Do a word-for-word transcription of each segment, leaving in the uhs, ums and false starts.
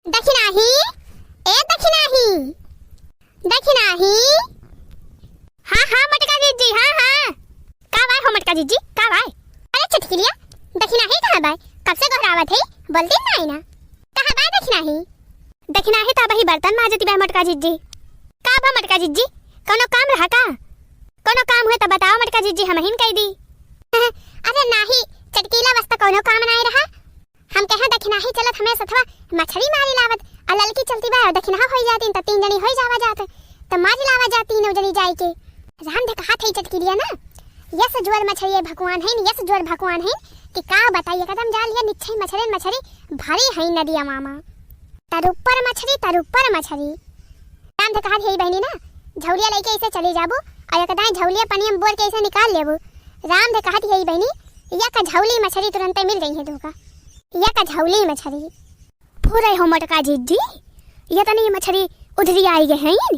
दखिनाही, ए दखिनाही, दखिनाही। हाँ, हाँ, मोटका जिज्जी, हाँ, हाँ। का बाय हो मोटका जिज्जी, का बाय? अरे चटकिलिया, दखिनाही कहाँ बाय? कब से गोहरावत है, बोलती नाई ना। कहाँ बाय दखिनाही? दखिनाही तो अबही बर्तन माजती बाय मोटका जिज्जी। का बा मोटका जिज्जी, कौनो काम रहा का? कौनो काम हुए तो बताओ मोटका जिज्जी, हमहिन कई दी। अरे नाही, चटकीला बस तो कौनो काम नाई रहा। हम कहे दखिनाही चलत हमें सथवा मछरी मारी लावत, आ ललकी चलती बा, दखिनहा होई जातीन, त तीन जनी होई जावा जात, त मारी लावा जात तीनों जनी जाई के। राम दे कहा थई चटकिलिया ना, यस जोर मछरी भगवान हईन, यस जोर भगवान हईन, कि का बताई, एकदम जान लिया निच्छई मछरी, मछरी भरी हईन नदिया मामा। तरुप्पर मछरी, तरुप्पर मछरी। राम दे कहा थई बहिनी ना, झौलिया लइके ऐसे चली जाबू, और एक दाई झौलिया पनिया में बोर के ऐसे निकाल लेबू। राम दे कहा थई बहिनी, या का झौली मछरी तुरंते मिल गई है धोखा। या का झौली मछरी। फुरै हो मोटका जिज्जी, ये तनी मछरी उधरी आई गए हैं।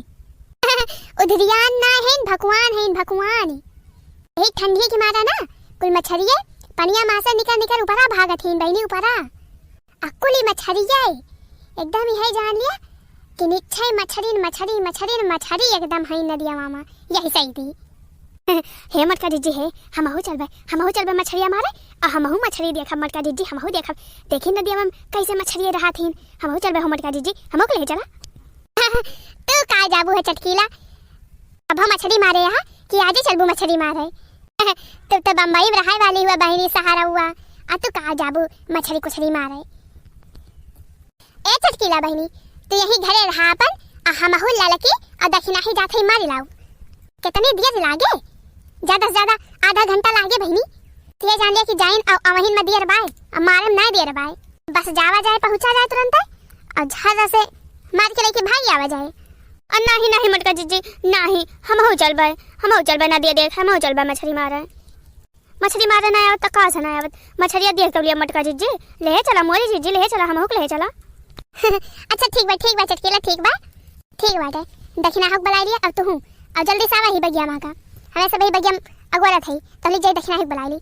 उधरियान ना हैं, भकुआन हैं, भकुआन। यही ठंडी के मारा ना, कुल मछरिये पनिया मा से निकर निकर ऊपरा भागत हैं, बहिनी ऊपरा। आ कुल ई मछरिये एकदम यही जान लिया कि निच्छय मछरिन, मछरी, मछरिन, मछरी एकदम हैं नदिया मामा, यही सही थी। हे मोटका जिज्जी हे, हमहू चलबे, हमहू चलबे मछरिया मारे, आ हमहू मछरी देखब मोटका जिज्जी, हमहू देखब। देखी नदिया में कैसे मछरिया रहत हीन, हमहू चलबे हो मोटका जिज्जी, हमहू के ले चला। तू का जाबू है चटकीला, अब हम मछरी मारे यहाँ कि आजे चलबू मछरी मारे? तू तो बम्बई में रहे वाली हुआ बहिनी सहारा हुआ, आ तू का जाबू मछरी कुछरी मारे? ए चटकीला बहिनी, तू यही घरे रहा अपन, आ हमहू ललकी आ दखिनाही जात हई मारी लाऊ। कितनी देर लागे? ज्यादा से ज्यादा आधा घंटा लागे बहिनी। ते जान लिया कि जाइन अउ अवहिन में देर बाय, आ मारे में नाय देर बाय। बस जावा जाए, पहुँचा जाए तुरंत, अउ झर्रा से मार के लेके भाग आवा जाए। अ नाही, नाही मोटका जिज्जी, नाही, हमहू चलबे, हमहू चलबे नदिया देख, हमहू चलबे मछरी मारे। मछरी मारे ना आवत त का से ना आवत? मछरिया देख तो लिया मोटका जिज्जी, ले चला मोरी जिज्जी, ले चला, हमहू के ले चला। अच्छा ठीक बा, ठीक बा चटकीला, ठीक बा, ठीक बाटे। दखिनाही के बुलाई लिया, अब तू हूँ, अब जल्दी से आवा ही बगिया मा का, हमें सब ही बगिया अगोरत है, तो ले जाई दखिनाही के बुलाई ली।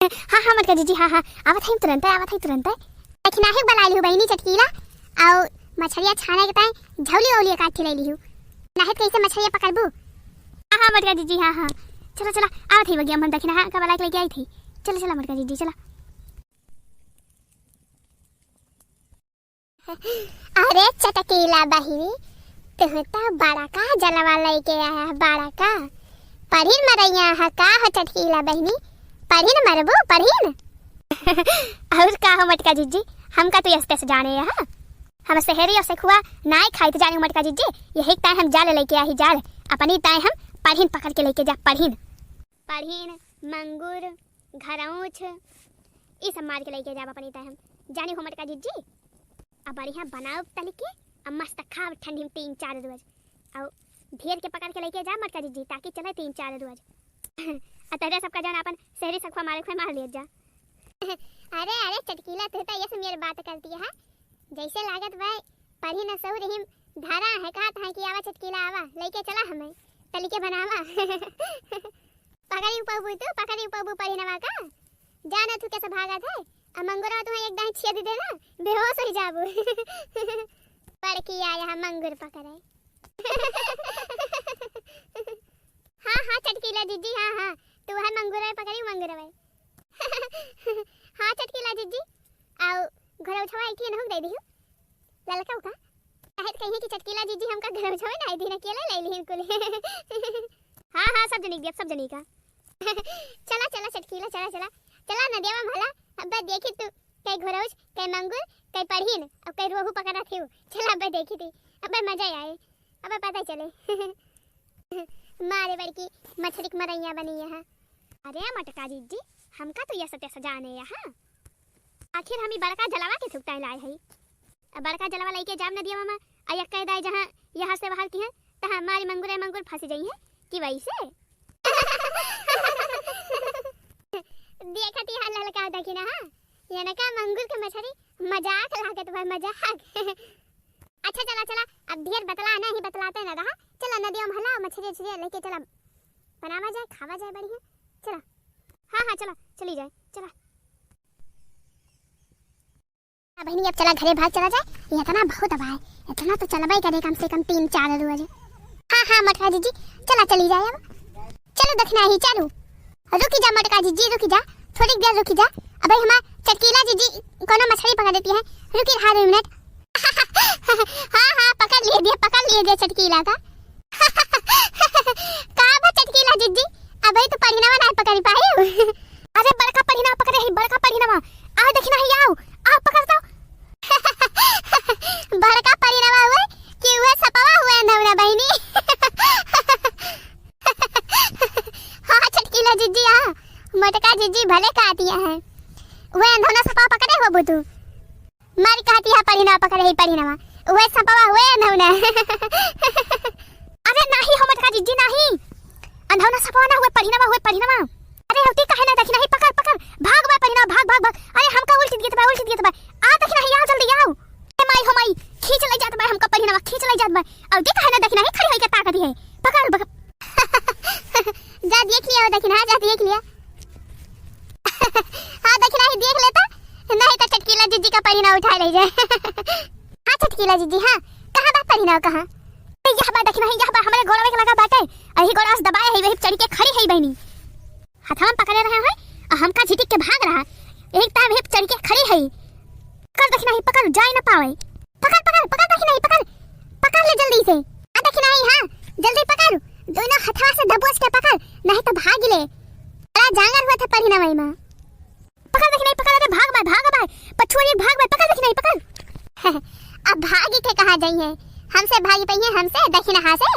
हाँ, हाँ मोटका जिज्जी, हाँ, हाँ, आवत है तुरंत, आवत है तुरंत। दखिनाही के बुलाई ली बहिनी चटकीला, अउ मछरिया छाने के ताई झौली औली काट के ले ली हूँ। नाहित कैसे मछरिया पकड़बू? हाँ, हाँ, मोटका जिज्जी, हाँ, हाँ। चला, चला, आवत ही बगिया, हम दखिनहा का बुला के लेके आई थी। चला, चला, मोटका जिज्जी, चला। अरे चटकीला बहिनी, तुह तो बड़का जलवा लेके आया, बड़का। पढ़िन मरैया है का हो चटकीला बहिनी? पढ़िन मरबू, पढ़िन? और का हो मोटका जिज्जी, हमका तू यस तस जाने यहाँ? हम सहरी और सखुआ नाय खाइत जानी मोटका जिज्जी, यही ताय हम जाल लेके आही जाल, अपनी ताय हम पढ़िन पकड़ के लेके जा, पढ़िन। पढ़िन, मंगुर, घरौछ, ई सब मार के लेके जाब अपनी ताय हम, जानी हो मोटका जिज्जी। अब बढ़िया बनाओ तल के, अब मस्त खाब ठंडी में तीन चार रोज, और ढेर के पकड़ के लेके जा मोटका जिज्जी, ताकि चले तीन चार रोज। आ तहरे सबका जौन अपन सहरी सखुआ मारे खुए मार लिया जा। अरे, अरे, चटकीला, तू तो यस मेर बात करती है, जैसे लागत भाई पढ़ी न सऊ रहीम धरा है, कहत है कि आवा चटकीला आवा, लेके चला हमें, तलिके बनावा। पकड़ी उपबू तू, पकड़ी उपबू पढ़ी नवा का, जाना तू कैसे भागत है, आ मंगुरा तू एक दाई छेद देना, बेहोश हो जाबू। बड़की आया है मंगुर पकड़े। हाँ, हाँ, चटकीला जिज्जी, हाँ, हाँ, तू है मंगुरवे पकड़ी, मंगुरवे। हाँ, चटकीला जिज्जी, आओ, घरौछवा एक ठे नहुक दे दिहु, ललका का। काहे त कहिए कि चटकीला जिज्जी हमका घरौछवे ना दी, अकेले ले लिहिन कुल। हाँ, हाँ, सब जनी के दिया, सब जनी का। चला, चला, चटकीला, चला, चला, चला, नदिया में भला, अब देखी तू, कई घरौछ, कई मंगुर, कई पढ़िन, अब कई रोहू पकड़ा थी, चला, अब देखी थी, अब मजा आए, अब पता चले। मारे बड़की मछरी के मरैया बनी यहाँ। अरे मटका जिज्जी, हमका तो यस तस जाने यहाँ। आखिर हम ई बड़का जलवा के थुकताई लाए हई। अब बड़का जलवा लइके जाब नदिया मा, आ यक्का दाई जहाँ यहाँ से बाहर की हैं, तहाँ मारी मंगुरे मंगुर फंस जाई हैं कि वैसे। देखत ही हाल ललका देखी ना, हाँ, ये ना का मंगुर के मछरी मजाक लागत बा, मजाक। अच्छा चला, चला, अब ढेर बतला नहीं, बतलाते ना रहा। चला नदिया में हला, मछरी उछरी लेके चला, बनावा जाए, खावा जाए बढ़िया। चला, हाँ, हाँ, चला, चली जाए, चला। बहिनी, अब चला घरे भाग चला जाए, ये इतना बहुत अब है, इतना तो चलबे करे कम से कम तीन चार रोज। हाँ, हाँ, मोटका जिज्जी, चला चली जाए अब। चलो दखिनही, चलो। रुकी जा मोटका जिज्जी, रुकी जा, थोड़ी देर रुकी जा। अबे हमार चटकीला जिज्जी कोनो मछली पकड़ देती है, रुकी रहा दो मिनट। हाँ, हाँ, पकड़ लिए दिए, पकड़ लिए दिए चटकीला का। का बा चटकीला जिज्जी, अबे तो पढ़िनवा ना पकड़ पाए। अरे बड़का पढ़िनवा पकड़े ही, बड़का पढ़िनवा। आओ दखिनही, आओ, आओ पकड़ तो। बड़का पढ़िनवा हुए कि उहे सपवा हुए अंधौना बहिनी। हाँ चटकीला जिज्जी, हाँ, मोटका जिज्जी भले कहती है, उहे अंधौना सपवा पकड़े हो बुतू। मारी कहती है पढ़िनवा पकड़े ही पढ़िनवा, उहे सपवा हुए अंधौना। अरे नाही हो मोटका जिज्जी नाही, अंधौना सपवा ना हुए पढ़िनवा हुए पढ़िनवा। अरे होती काहे ना दखिनही, पकड़ पकड़, भाग बा पढ़िनवा, भाग भाग भाग। अरे हमका उल्टी दियत बा, उल्टी दियत बा। आ दखिनही, आओ जल्दी आओ। ए माई हो माई, खींच ले जात बा हमका पढ़िनवा, खींच ले जात बा। अउर देख है ना दखिनही, खड़ी होइके ताकत है। पकड़, पकड़। जा देख लिया हो दखिनहा, जा देख लिया। हाँ दखिनही देख लेता, नहीं तो चटकीला जिज्जी का पढ़िनवा उठाए ले जाए। हाँ चटकीला जिज्जी, हाँ, कहाँ बा पढ़िनवा, कहाँ? यह बा दखिनही, यह बा हमरे गोड़वे के लगा बाटे। अही गोड़वा से दबाए है, वही चढ़ के खड़ी है बहिनी। हथवा में पकड़े रहे हैं, आ हमका झिटिक के भाग रहा। एक ताम हिप चढ़ के खड़ी है। पकड़ दखिनही, पकड़, जाए ना पावे। पकड़, पकड़, पकड़ दखिनही, पकड़। पकड़ ले जल्दी से। आ दखिनही, हाँ, जल्दी पकड़। दोनों हथवा से दबोच के पकड़, नहीं तो भाग ले। बड़ा जांगर हुआ था पढ़िनवा में। पकड़ दखिनही, पकड़, अरे भाग बा, भाग बा। पछुआ ये भाग बा, पकड़ दखिनही, पकड़। अब भागी के कहाँ जाई है? हमसे भागी पई है, हमसे दखिनहा से।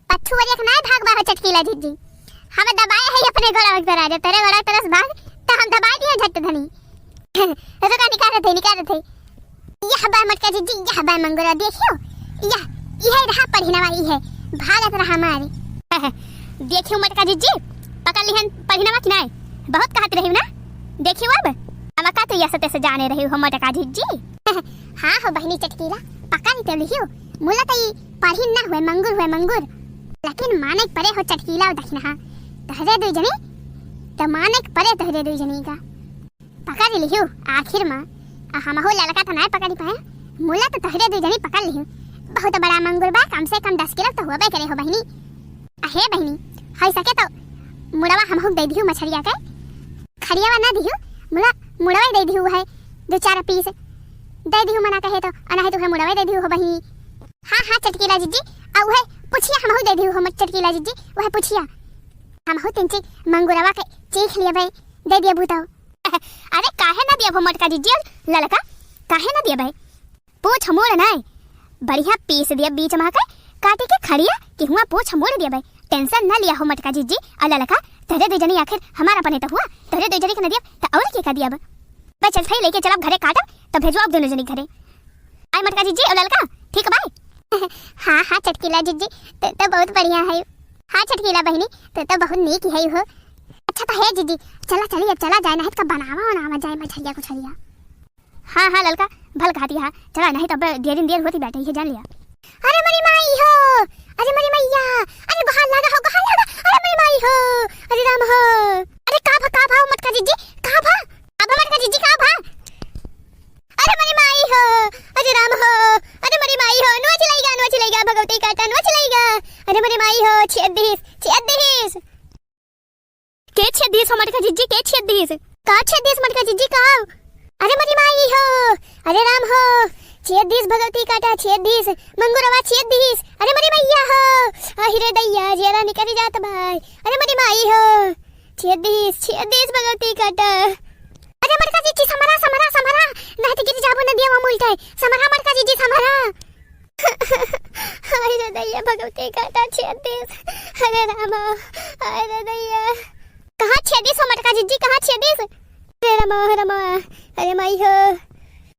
पछुअरिया के नाय भाग बा हो चटकीला जिज्जी। हम दबाए है अपने गोड़वा के तरह, जब तेरे गोड़वा के तरह से भाग, तो हम दबाए दिए झट धनी। रुका, निकालत है, निकालत है। यह बा मोटका जिज्जी, यह बा मंगुरा, देखियो। यह, यह रहा पढ़िनवा, यह भागत रहा मारे। देखियो मोटका जिज्जी, पकड़ लिहन पढ़िनवा कि नाय? बहुत कहत रही ना, देखियो अब। अब का तो यह सत्य से जाने रही हो मोटका जिज्जी। हाँ हो बहिनी चटकीला, पकड़ तो लिहियो। मुला तो ई पढ़िन ना हुए, मंगुर हुए, मंगुर। लेकिन माने के परे हो चटकीला और दखिनहा। तहरे दुई जनी, तो माने के परे तहरे दुई जनी का। पकड़ लिहियो आखिर मा। आ हमहू ललका तो नाय पकड़ी पाए, मुला तो तहरे दुई जनी पकड़ लिहियो। बहुत बड़ा मंगुर बा, कम से कम दस किलो तो होबे करे हो बहिनी। अहे बहिनी, हई सके तो मुड़वा हमहू दे दिहु मछरिया के। खड़ियावा ना दिहु, मुड़ा, मुड़वा ही दे दिहु है, दो चार पीस दे दिहु, मना कहे तो, अनाहे तो है मुड़वा ही दे दिहु हो बहिनी। हाँ, हाँ, चटकीला जिज्जी, आ उहे पुछिया हमहू दे दिहु हो मत चटकीला जिज्जी, उहे पुछिया। हमहू तिनची मंगुरवा के चीख लिया बे, दे दिया भूताओ। अरे काहे ना दिया हो मोटका जिज्जी, ललका, काहे ना दिया बे? पूछ मोड़ नाय, बढ़िया पीस दिया बीच मा के, काटी के खड़िया कि हुआ पूछ मोड़ दिया बे। टेंशन ना लिया हो मोटका जिज्जी और ललका, तहरे दुई जनी आखिर हमार अपने तो हुआ, तहरे दुई जनी के ना दिया तो और के का दिया बे? बे चल थई लेके चलब घरे काटब, तो भेजवाब दोनों जनी घरे। आय मोटका जिज्जी और ललका, ठीक बाय? हाँ, हाँ, चटकीला जिज्जी, तो, तो बहुत बढ़िया है। हाँ, चटकीला बहिनी, तो, तो बहुत नीक है हो। अच्छा तो है जिज्जी, चला चली, अब चला जाए, नहीं तो बनावा उनावा जाए मछरिया कुछरिया। हाँ, हाँ, ललका, भल कहती हा। चला, नहीं तो अब देरिन देर होती बाटे, ये जान लिया। अरे मरी माई हो, अरे मरी मैया, अरे गोहार लागा हो, गोहार लागा, अरे मरी माई हो, अरे राम हो। अरे का भा, का भा, मोटका जिज्जी, का भा? का भा, मोटका जिज्जी, का भा? अरे मरी माई हो, अरे राम हो, अरे मरी माई हो, नोच लइगा, नोच लइगा, भगवती काटा, नोच लइगा। अरे मरी माई हो, छेद दिहिस, छेद दिहिस। के छेद दिहिस हो मोटका जिज्जी, के छेद दिहिस? का छेद दिहिस मोटका जिज्जी, का? अरे मरी माई हो, अरे राम हो, छेद दिहिस भगवती काटा, छेद दिहिस, मंगुरवा छेद दिहिस। अरे मरी मैया हो, आहि रे दैया, जियरा निकरी जात बाय। अरे मरी माई हो, छेद दिहिस, छेद दिहिस भगवती काटा। अरे मोटका जिज्जी, सम्हरा, सम्हरा, सम्हरा, नहीं तो गिर जाबो नदिया में उल्टे। सम्हरा मोटका जिज्जी, सम्हरा। हाय रे दैया, भगवती काटा छेद दिस। अरे रामा, हाय रे दैया। कहाँ छेद दिस हो मोटका जिज्जी, कहाँ छेद दिस? अरे रामा, रामा, अरे माई हो।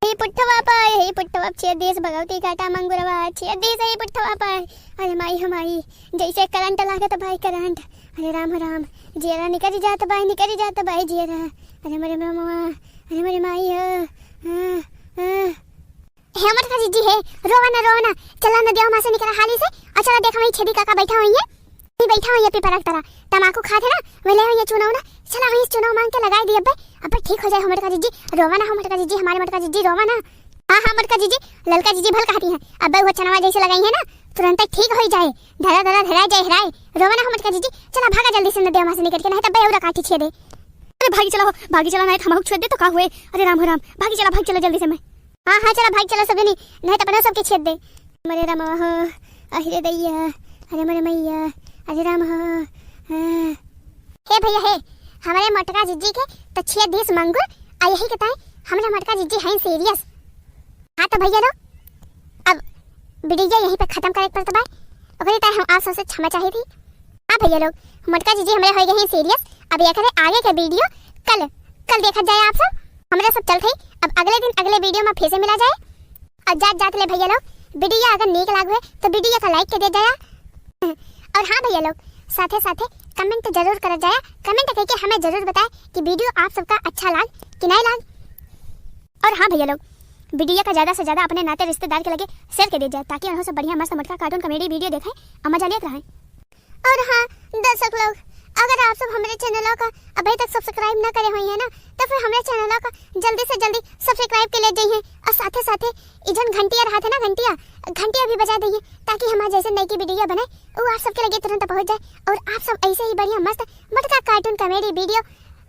हे पुट्ठवा पाए, हे पुट्ठवा छेद दिस, भगवती काटा मंगुरवा छेद दिस, हे पुट्ठवा पाए। अरे माई हो माई, जैसे करंट लागत भाई करंट। अरे राम राम, जियरा निकरी जात बाय, निकरी जात बाय जियरा। अरे मरे रामा, अरे मरे माई हो। हाँ, हाँ। हे मोटका जिज्जी हे, रोवा ना, रोवा ना, चला नदिया मा से निकरा हाली से, और चला देखा वहीं छेदी काका बैठा हुई है। बैठा हो ये पीपरा की तरह, तमाकू खात है ना, वही ले हो ये चूना उना, चला वहीं से चूना मांग के लगाई दी अब्बे, अब्बे ठीक हो जाए हो मोटका जीजी, रोवा ना हो मोटका जीजी, हमारे मोटका जीजी रोवा ना। हाँ, हाँ, मोटका जीजी, ललका जीजी भल कहती हैं, अब्बे वो चनवा जैसे लगाई है ना, तुरंत ठीक हो जाए, धरा धरा धरा जाए हराए, रोवा ना हो मोटका जीजी, चला भागा जल्दी से नदिया में से निकल के, नहीं तो अब्बे और काठी छेदे। अरे भागी चला हो, भागी चला, नहीं तो हमहू छेद दे तो का हुए। अरे राम हो राम, भागी चला, भागी चला जल्दी से मैं। हाँ, हाँ, चला भागी चला सब जनी, नहीं तो अपना सबके छेद दे। मरे राम हो, अरे दैया, अरे मरे मैया, अरे राम हो। हाँ। हे भैया हे, हमारे मोटका जीजी के तो छेद दिस मंगुर, आ यही के ताई हमारे मोटका जीजी हैं serious। हाँ तो भैया लोग, अब video यहीं पे खत्म करे के पड़त बा, ओकरे ताई हम आप सबसे क्षमा चाही थी। हाँ भैया लोग, मोटका जीजी हमरे हो गए हैं serious। अब एकरे आगे के video कल, कल देखा जाए आप सब। हमरे सब चलत ही अब अगले दिन अगले video में फिर से मिला जाए। और जात जात ले भैया लोग, video अगर नीक लाग हुए तो video का like के दे जाया। और हाँ भैया लोग, साथे साथे comment जरूर कर जाया, comment करके हमें जरूर बताए कि video आप सबका अच्छा लाग कि नहीं लाग। और हाँ भैया लोग, video का ज्यादा से ज्यादा अपने नाते रिश्तेदार के लगे share के दे जाए, ताकि उन्हों सब बढ़िया मस्त मोटका cartoon comedy video देखें और मजा लेत रहें। और हाँ दर्शक लोग, अगर आप सब हमरे channel का अभी तक subscribe ना करे हुई है ना, तो फिर हमरे channel का जल्दी से जल्दी subscribe के ले जाइए और साथे साथे ई जौन घंटिया रहत है ना, घंटिया, घंटिया भी बजा दइए, ताकि हमारे जैसे नई की video बने वो आप सबके लगे तुरंत पहुँच जाए और आप सब ऐसे ही बढ़िया मस्त मोटका cartoon comedy video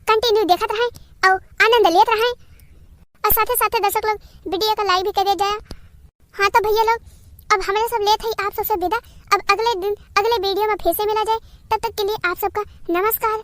continue देखत रहें और आनंद लेत रहें। और साथे साथे दर्शक लोग video का like भी कर दिया जाए। हाँ तो भैया लोग, अब हमरे सब लेत ही आप सबसे विदा। अब अगले दिन अगले video में फिर से मिला जाए, तब तक के लिए आप सबका नमस्कार।